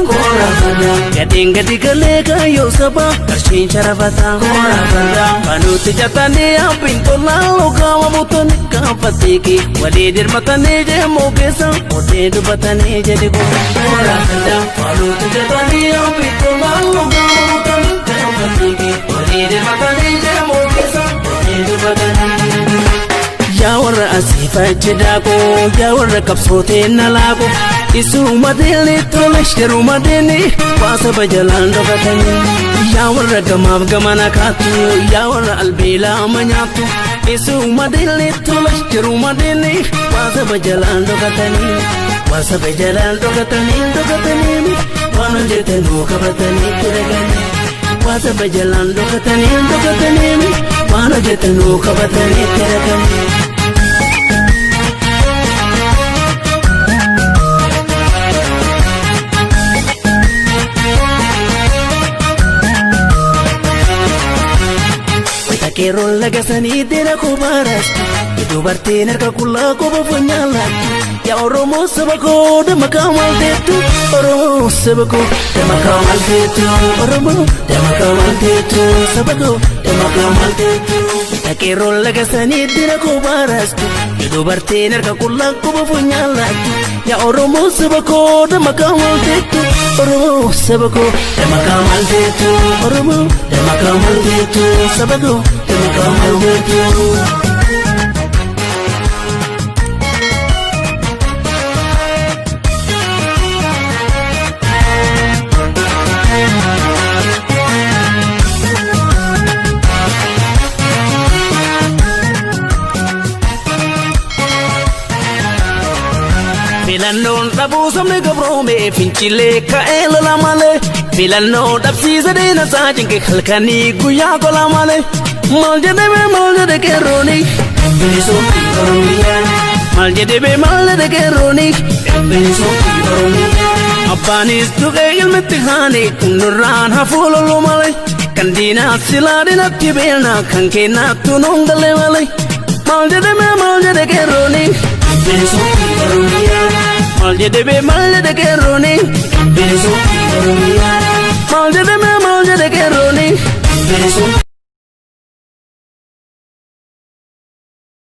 Koora fardaa. Gadheen gadi galee kaayyoo sabaa qarshiin sharafataa. Koora fardaa. Kanuutti jatanii abbiin tolaa lukaama butanii gaafateeki walii dirmatanii jeemoo keessa odee dubbatanii jedhi goota. Koora fardaa. Kanuutti jatanii abbiin tolaa lukaama butanii gaafateeki walii dirmatanii jeemoo keessa odee dubbatanii. Yaa warra asii fachi daakoo, yaa warra qabsootee na laaqoo, isuma deelni tole yeruma deelni waa saba jalaan dhokatanii. Yaa warra gamaaf gamana kaattu, yaa warra albeelaa ma nyaattu, isuma deelni tole yeruma deelni waa saba jalaan dhokatanii. Waa saba jalaan dhokatanii dhokatanii waan hojjetanuu qabatanii itti dhaqanii. Waa saba jalaan dhokatanii dhokatanii waan hojjetanuu qabatanii itti dhaqanii. Qeerroon lagasanii deena kobaaraasti. Dubartiin harka qullaa qofa funyaan laatti. Yaa Oromoo saba koo damma maal teettu. Oromoo saba koo damma maal teettu. Oromoo damma maal teettu. Saba koo damma maal teettu. Qeerroon lagasanii deena kobaaraasti. Dubartiin harka qullaa qofa funyaan laatti. Yaa Oromoo saba koo damma maal teettu. Oromoo saba koo damma maal teettu. Oromoo damma maal teettu. Saba koo damma maal teettu. Filannoon dhabuu sabni gabroome fincilee ka'ee lola malee, filannoo dhabsiisa diina isaa cinqe halkanii guyyaa kola malee. Maal jedhame, maal jedhe qeerrooni? Bilisumti Oromiyaa. Maal jedhame, maal jedhe qeerrooni? Bilisumti Oromiyaa. Abbaanis tuqee ilmitti haane nurraan hafuu lolu malee, kan diinaa silaa diinatti beelna kan kennaattu nuun galee malee. Maal jedhame, maal jedhe qeerrooni? Bilisumti Oromiyaa. Maal jedhame, maal jedhe qeerrooni? Bilisumti Oromiyaa. Maal jedhame, maal jedhe qeerrooni? Bilisumti